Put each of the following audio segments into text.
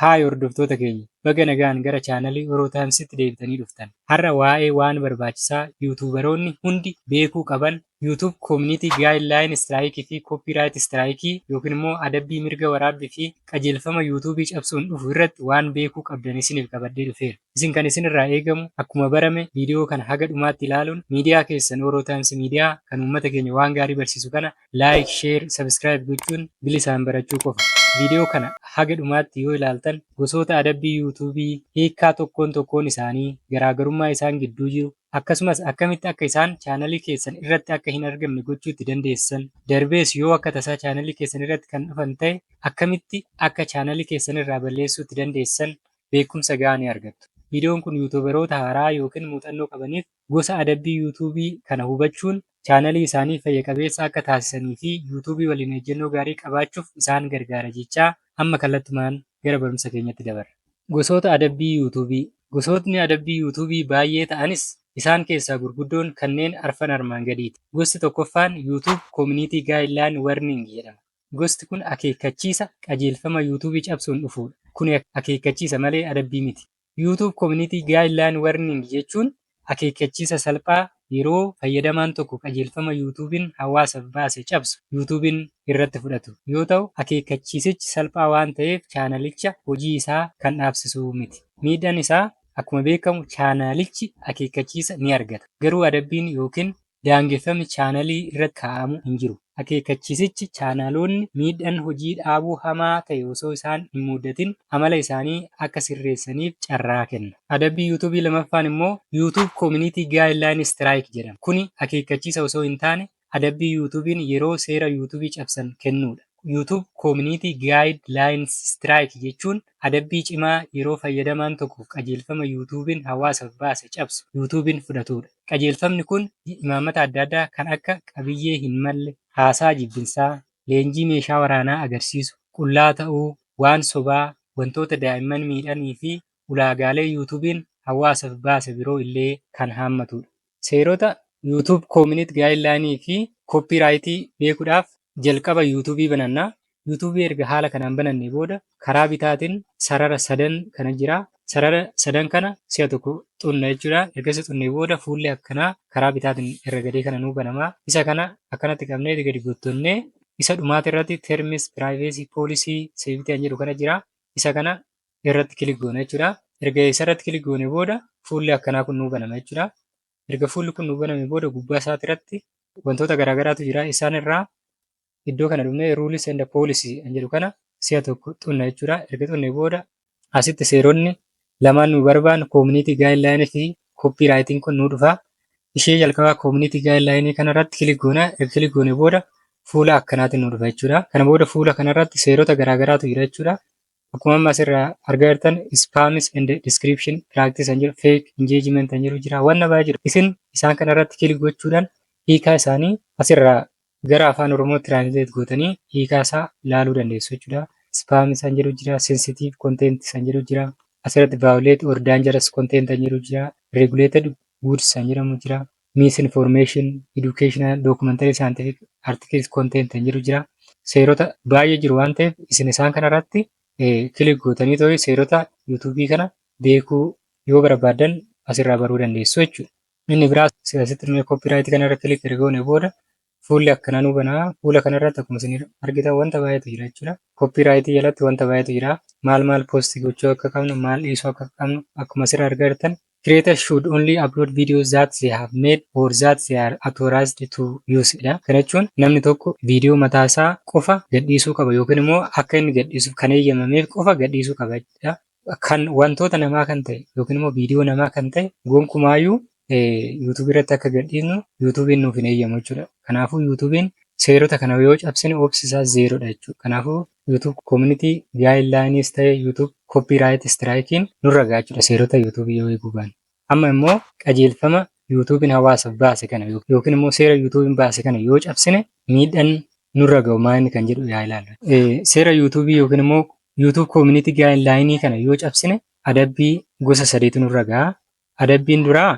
Haay hordoftoota keenya, baga nagaan gara chaanalii Oroo Timesitti deebitanii dhuftan. Har'a waa'ee waan barbaachisaa YouTuberoonni hundi beekuu qaban, YouTube Community Guideline Strike fi Copyright Strike yookiin immoo adabbii mirga waraabbii fi qajeelfama YouTubeii cabsuun dhufu irratti waan beekuu qabdan isiniif qabadhee dhufeera. Isin kan isinirraa eegamu akkuma barame viidiyoo kana haga dhumaatti ilaaluun miidiyaa keessan Oroo Times Miidiyaa kan uummata keenya waan gaarii barsiisu kana like, share, subscribe gochuun bilisaan barachuu qofa. Viidiyoo kana haga dhumaatti yoo ilaaltan gosoota adabbii YouTubeii, hiikkaa tokkoon tokkoon isaanii, garaagarummaa isaan gidduu jiru, akkasumas akkamitti akka isaan chaanalii keessan irratti akka hin argamne gochuu itti dandeessan, darbees yoo akka tasaa chaanalii keessan irratti kan dhufan ta'e akkamitti akka chaanalii keessan irraa balleessuu itti dandeessan beekumsa gahaa ni argattu. Viidiyoon kun YouTuberoota haaraa yookiin muuxannoo qabaniif gosa adabbii YouTubeii kana hubachuun chaanalii isaanii fayya qabeessa akka taasisanii fi YouTubeii waliin ejjennoo gaarii qabaachuuf isaan gargaara jechaa, amma kallattumaan gara barumsa keenyatti dabarra. Gosoota adabbii YouTubeii. Gosootni adabbii YouTubeii baay'ee ta'anis isaan keessaa gurguddoon kanneen arfan armaan gadiiti. Gosti tokkoffaan YouTube Community Guideline Warning jedhama. Gosti kun akeekkachiisa qajeelfama YouTubeii cabsuun dhufudha. Kuni akeekkachiisa malee adabbii miti. YouTube Community Guideline Warning jechuun akeekkachiisa salphaa yeroo fayyadamaan tokko qajeelfama YouTubeiin hawaasaaf baase cabsu YouTubeiin irratti fudhatu yoo ta'u, akeekkachiisichi salphaa waan ta'eef chaanalicha hojii isaa kan dhaabsisu miti. Miidhaan isaa akkuma beekamu chaanalichi akeekkachiisa ni argata. Garuu adabbiin yookiin daangeffamni chaanalii irratti kaa'amu hin jiru. Akeekkachiisichi chaanaloonni miidhaan hojii dhaabuu hamaa ta'e osoo isaan hin mudatin amala isaanii akka sirreessaniif carraa kenna. Adabbii YouTubeii lammaffaan immoo YouTube Community Guideline Strike jedhama. Kuni akeekkachiisa osoo hin taane adabbii YouTubeiin yeroo seera YouTubeii cabsan kennudha. YouTube Community Guidelines Strike jechuun adabbii cimaa yeroo fayyadamaan tokko qajeelfama YouTubeiin hawaasaaf baase cabsu YouTubeiin fudhatudha. Qajeelfamni kun imaammata adda addaa kan akka qabiyyee hin malle, haasaa jibbinsaa, leenjii meeshaa waraanaa agarsiisu, qullaa ta'uu, waan sobaa, wantoota daa'imman miidhanii fi ulaagaalee YouTubeiin hawaasaaf baase biroo illee kan haammatudha. Seerota YouTube Community Guideline fi Copyright beekuudhaaf jalqaba YouTubeii banannaa. YouTubeii erga haala kanaan banannee booda karaa bitaatiin sarara sadan kana jira. Sarara sadan kana si'a tokko xunna jechuudha. Erga xunnee booda fuulli akkanaa karaa bitaatiin irra gadee kana nuu banamaa. Isa kana akkanatti qabnee gadi gottonnee isa dhumaati irratti Terms, Privacy Policy, Safety kan jedhu kana jira. Isa kana irratti click goona jechuudha. Erga isa irratti click goone booda fuulli akkanaa kun nuu banama jechuudha. Erga fuulli kun nuu baname booda gubbaa isaati irratti wantoota garaagaraatu jira. Isaan irraa iddoo kana dhufnee Rules and Policy kan jedhu kana si'a tokko xunna jechuudha. Erga xunnee booda asitti seeronni lamaan nu barbaannu, Community Guideline fi Copyrightiin kun nuu dhufa. Ishee jalqabaa Community Guideline kanarratti click goona. Erga click goone booda fuula akkanaatiin nu dhufa jechuudha. Kana booda fuula kanarratti seerota garaagaraatu jira jechuudha. Akkuma amma asirraa argaa jirtan spams and description practice kan jedhu, fake engagement kan jedhu jira. Wanna baay'ee jiru. Isin isaan kanarratti click gochuudhaan hiikaa isaanii asirraa gara afaan Oromootti translate gootanii hiikaa isaa ilaaluu dandeessu jechuudha. Spam kan jedhu jira, sensitive content kan jedhu jira. Asirratti violent or dangerous content kan jedhu jira. Regulated goods kan jedhamu jira. Misinformation, educational, documentary, scientific articles content kan jedhu jira. Seerota baay'ee jiru waan ta'eef isin isaan kanarratti click gootanii too'i seerota YouTubeii kana beekuu yoo barbaaddan asirraa baruu dandeessu jechuudha. Inni biraa asitti dhufnee copyrightii kanarra click erga goone booda fuulli akkanaa nuu banama. Fuula kanarratti akkuma isin argitan wanta baay'eetu jira jechuudha. Copyrightii jalatti wanta baay'eetu jira. Maal maal post gochuu akka qabnu, maal dhiisuu akka qabnu akkuma asirraa argaa jirtan, "Creators should only upload videos that they have made or that they are authorized to use" dha. Kana jechuun namni tokko viidiyoo mataa isaa qofa gadhiisuu qaba yookiin immoo akka inni gadhiisuuf kan eeyyamameef qofa gadhiisuu qaba jechuudha. Kan wantoota namaa kan ta'e yookiin immoo viidiyoo namaa kan ta'e gonkumaayyuu YouTubeii irratti akka gadhiisnu YouTubeiin nuuf hin eeyyamu jechuudha. Kanaafuu YouTubeiin seerota kana yoo cabsine obsi isaa zerodha jechuudha. Kanaafuu YouTube Community Guidelines ta'e YouTube Copyright Strike'n nurra gaha jechuudha, seerota YouTubeii yoo eeguu baanne. Amma immoo qajeelfama YouTubeiin hawaasaaf baase kana yookiin immoo seera YouTubeiin baase kana yoo cabsine miidhaan nurra gahu maal kan jedhu yaa ilaallu. Seera YouTubeii yookiin immoo YouTube Community Guideline kana yoo cabsine adabbii gosa sadiitu nurra gaha. Adabbiin duraa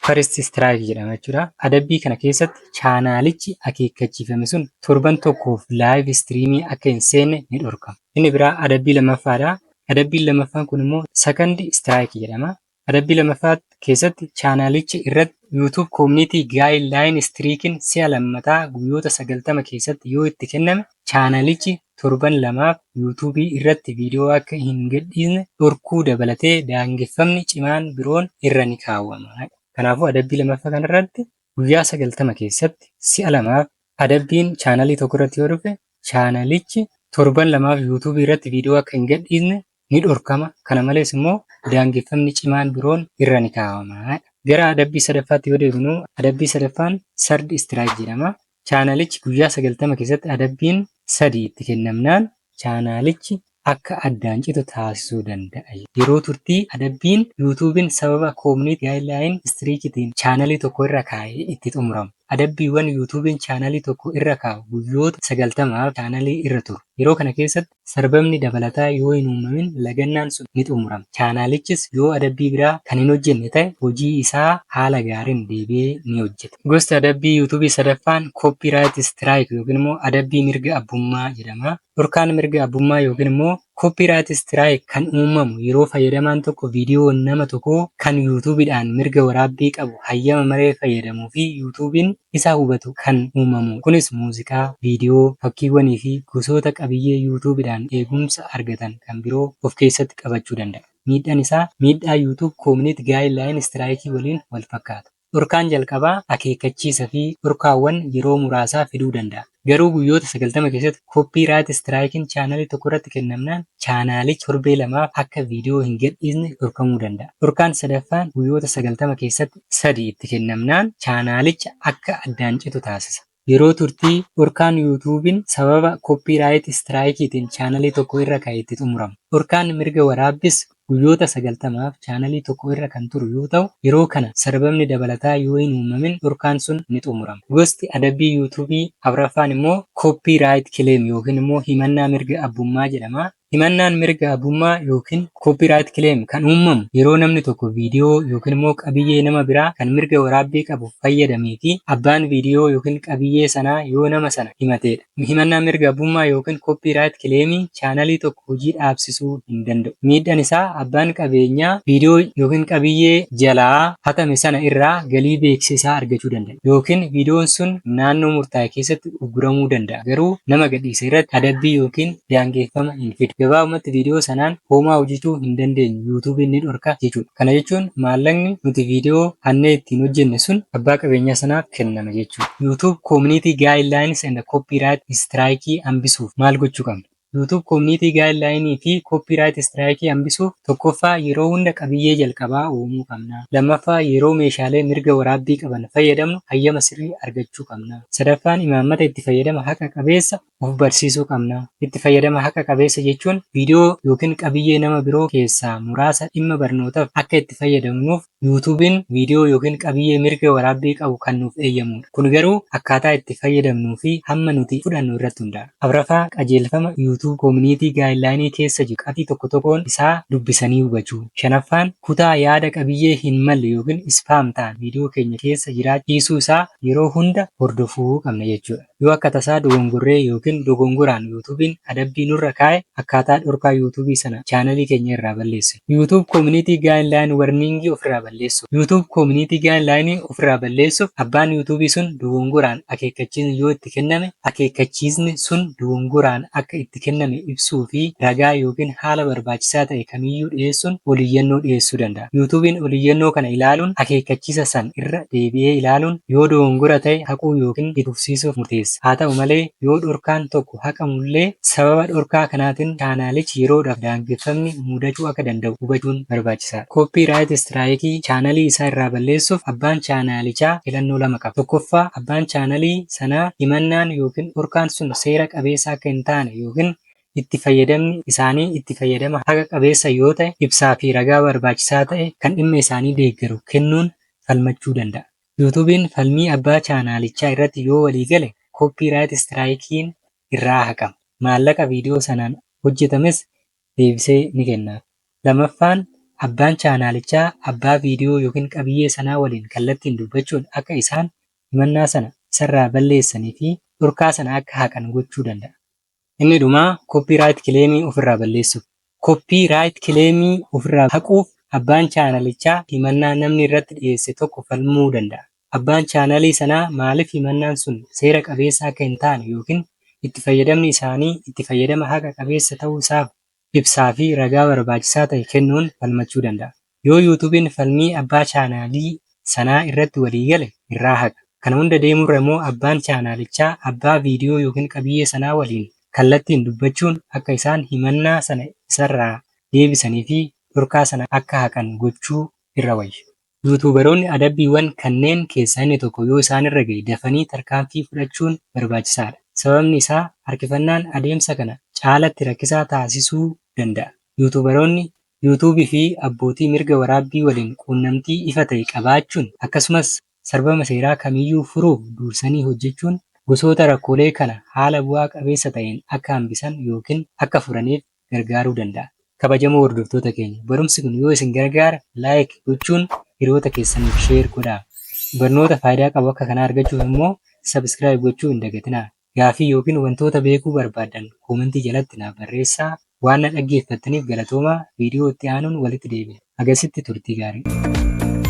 First Strike jedhama jechuudha. Adabbii kana keessatti chaanaalichi akeekkachiifame sun torban tokkoof live streamii akka hin seenne ni dhorkama. Inni biraa adabbii lammaffaadha. Adabbiin lammaffaan kun immoo second strike jedhama. Adabbii lammaffaa keessatti chaanaalicha irratti YouTube Community Guideline Strike'n si'a lammataa guyyoota 90 keessatti yoo itti kenname, chaanaalichi torban 2f YouTubeii irratti viidiyoo akka hin gadhiisne dhorkuu dabalatee daangeffamni cimaan biroon irra ni kaawwama. Kanaafuu adabbii lammaffaa kanarratti guyyaa 90 keessatti si'a lamaaf adabbiin chaanalii tokko irratti yoo dhufe, chaanalichi torban 2f YouTubeii irratti viidiyoo akka hin gadhiisne ni dhorkama. Kana malees immoo daangeffamni cimaan biroon irra ni kaawwama. Gara adabbii sadaffaatti yoo deebinu, adabbii sadaffaan third strike jedhama. Chaanalichi guyyaa 90 keessatti adabbiin sadi itti kennamnaan chaanalichi akka addaan citu taasisuu danda'a. Yeroo turtii adabbiin YouTubeiin sababa Community Guideline Strikeitiin chaanalii tokko irra kaa'ee itti xumuramu. Adabbiiwwan YouTubeiin chaanalii tokko irra kaa'u guyyoota 90f chaanalii irra turu. Yeroo kana keessatti sarbamni dabalataa yoo hin uumamin lagannaan sun ni xumurama. Chaanalichis yoo adabbii biraa kan hin hojjenne ta'e hojii isaa haala gaariin deebi'ee ni hojjeta. Gosti adabbii YouTubeii sadaffaan copyright strike yookiin immoo adabbii mirga abbummaa jedhama. Dhorkaan mirga abbummaa yookiin immoo copyright strike kan uumamu yeroo fayyadamaan tokko viidiyoo nama tokkoo kan YouTubeiidhaan mirga waraabbii qabu hayyama malee fayyadamuu fi YouTubeiin isa hubatu kan uumamu. Kunis muuziqaa, viidiyoo, fakkiiwwanii fi gosoota qabiyyee YouTubeiidhaan eegumsa argatan kan biroo of keessatti qabachuu danda'a. Miidhaan isaa miidhaa YouTube Community Guideline Strike waliin wal fakkaata. Dhorkaan jalqabaa akeekkachiisa fi dhorkaawwan yeroo muraasaa fiduu danda'a. Garuu guyyoota 90 keessatti copyright strikeiin chaanalii tokko irratti kennamnaan chaanaalichi torbee 2f akka viidiyoo hin gadhiisne dhorkamuu danda'a. Dhorkaan sadaffaan guyyoota 90 keessatti sadi itti kennamnaan chaanaalicha akka addaan citu taasisa. Yeroo turtii dhorkaan YouTubeiin sababa copyright strikeiitiin chaanalii tokko irra ka'e itti xumuramu. Dhorkaan mirga waraabbis guyyoota 90f chaanalii tokko irra kan turu yoo ta'u, yeroo kana sarbamni dabalataa yoo hin uumamin dhorkaan sun ni xumurama. Gosti adabbii YouTubeii afuraffaan immoo copyright claim yookiin immoo himannaa mirga abbummaa jedhama. Himannaan mirga abbummaa yookiin copyright claim kan uumamu yeroo namni tokko viidiyoo yookiin immoo qabiyyee nama biraa kan mirga waraabbii qabu fayyadamee fi abbaan viidiyoo yookiin qabiyyee sanaa yoo nama sana himatedha. Himannaan mirga abbummaa yookiin copyright claimii chaanalii tokko hojii dhaabsisuu hin danda'u. Miidhaan isaa abbaan qabeenyaa viidiyoo yookiin qabiyyee jalaa hatame sana irraa galii beeksisaa argachuu danda'a. Yookiin viidiyoon sun naannoo murtaa'e keessatti ugguramuu danda'a. Garuu nama gadhiise irratti adabbii yookiin daangeffama hin fidu. Gabaabumatti viidiyoo sanaan homaa hojjechuu hin dandeenyu, YouTubeiin ni dhorka jechuudha. Kana jechuun maallaqni nuti viidiyoo hannee ittiin hojjenne sun abbaa qabeenyaa sanaaf kennama jechuudha. YouTube Community Guidelines and Copyright Strike hambisuuf maal gochuu qabna? YouTube Community Guideline fi Copyright Strike hambisuuf, tokkoffaa, yeroo hunda qabiyyee jalqabaa uumuu qabna. Lammaffaa, yeroo meeshaalee mirga waraabbii qaban fayyadamnu hayyama sirrii argachuu qabna. Sadaffaan, imaammata itti fayyadama haqa qabeessa of barsiisuu qabna. Itti fayyadama haqa qabeessa jechuun viidiyoo yookiin qabiyyee nama biroo keessaa muraasa dhimma barnootaaf akka itti fayyadamnuuf YouTubeiin viidiyoo yookiin qabiyyee mirga waraabbii qabu kan nuuf eeyyamudha. Kun garuu akkaataa itti fayyadamnuu fi hamma nuti fudhannu irratti hundaa'a. Afuraffaa, qajeelfama YouTube Community Guideline keessa jiru qabxii tokko tokkoon isaa dubbisanii hubachuu. Shanaffaan, kutaa yaada qabiyyee hin malle yookiin spam ta'an viidiyoo keenya keessa jiraachisuu isaa yeroo hunda hordofuu qabna jechuudha. Yoo akka tasaa dogongorree yookiin dogongoraan YouTubeiin adabbii nurra kaa'e, akkaataa dhorkaa YouTubeii sana chaanalii keenya irraa balleessinu. YouTube Community Guideline Warning ofirraa balleessu. YouTube Community Guideline ofirraa balleessuuf abbaan YouTubeii sun dogongoraan akeekkachiisni yoo itti kenname, akeekkachiisni sun dogongoraan akka itti kenname ibsuu fi ragaa yookiin haala barbaachisaa ta'e kamiyyuu dhiyeessuun oliyyannoo dhiyeessuu danda'a. YouTubeiin oliyyannoo kana ilaaluun akeekkachiisa san irra deebi'ee ilaaluun yoo dogongora ta'e haquu yookiin itti fufsiisuuf murteessa. Haa ta'u malee, yoo dhorkaan tokko haqamullee sababa dhorkaa kanaatiin chaanaalichi yeroodhaaf daangeffamni mudachuu akka danda'u hubachuun barbaachisaadha. Copyright strikeii chaanalii isaa irraa balleessuuf abbaan chaanaalichaa filannoo lama qaba. Tokkoffaa, abbaan chaanalii sanaa himannaan yookiin dhorkaan sun seera qabeessa akka hin taane yookiin itti fayyadamni isaanii itti fayyadama haqa qabeessa yoo ta'e, ibsaa fi ragaa barbaachisaa ta'e kan dhimma isaanii deeggaru kennuun falmachuu danda'a. YouTubeiin falmii abbaa chaanaalichaa irratti yoo walii gale, copyright strikeiin irraa haqama. Maallaqa viidiyoo sanaan hojjetames deebisee ni kennaaf. Lammaffaan, abbaan chaanaalichaa abbaa viidiyoo yookiin qabiyyee sanaa waliin kallattiin dubbachuun akka isaan himannaa sana isarraa balleessanii fi dhorkaa sana akka haqan gochuu danda'a. Inni dhumaa copyright claimii ofirraa balleessuuf. Copyright claimii ofirraa haquuf abbaan chaanalichaa himannaa namni irratti dhiyeesse tokko falmuu danda'a. Abbaan chaanalii sanaa maaliif himannaan sun seera qabeessa akka hin taane yookiin itti fayyadamni isaanii itti fayyadama haqa qabeessa ta'uu isaaf ibsaa fi ragaa barbaachisaa ta'e kennuun falmachuu danda'a. Yoo YouTube'n falmii abbaa chaanaalii sanaa irratti walii gale irraa haqa. Kana hunda deemurra immoo abbaan chaanaalichaa abbaa viidiyoo yookiin qabiyyee sanaa waliin kallattiin dubbachuun akka isaan himannaa sana isarraa deebisanii fi dhorkaa sana akka haqan gochuu irra wayya. YouTuberoonni adabbiiwwan kanneen keessaa inni tokko yoo isaanirra ga'e dafanii tarkaanfii fudhachuun barbaachisaadha. Sababni isaa harkifannaan adeemsa kana caalatti rakkisaa taasisuu danda'a. YouTuberoonni YouTubeii fi abbootii mirga waraabbii waliin quunnamtii ifa ta'e qabaachuun, akkasumas sarbama seeraa kamiyyuu furuuf dursanii hojjechuun, gosoota rakkoolee kana haala bu'aa qabeessa ta'een akka hambisan yookiin akka furaniif gargaaruu danda'a. Kabajamoo hordoftoota keenya, barumsi kun yoo isin gargaara, like gochuun hiriyoota keessaniif share godhaa. Barnoota faayidaa qabu akka kanaa argachuuf immoo subscribe gochuu hin dagatinaa. Gaafii yookiin wantoota beekuu barbaaddan commentii jalatti naaf barreessaa. Waan na dhaggeeffattaniif galatoomaa. Viidiyoo itti aanuun walitti deebina. Hagasitti turtii gaarii.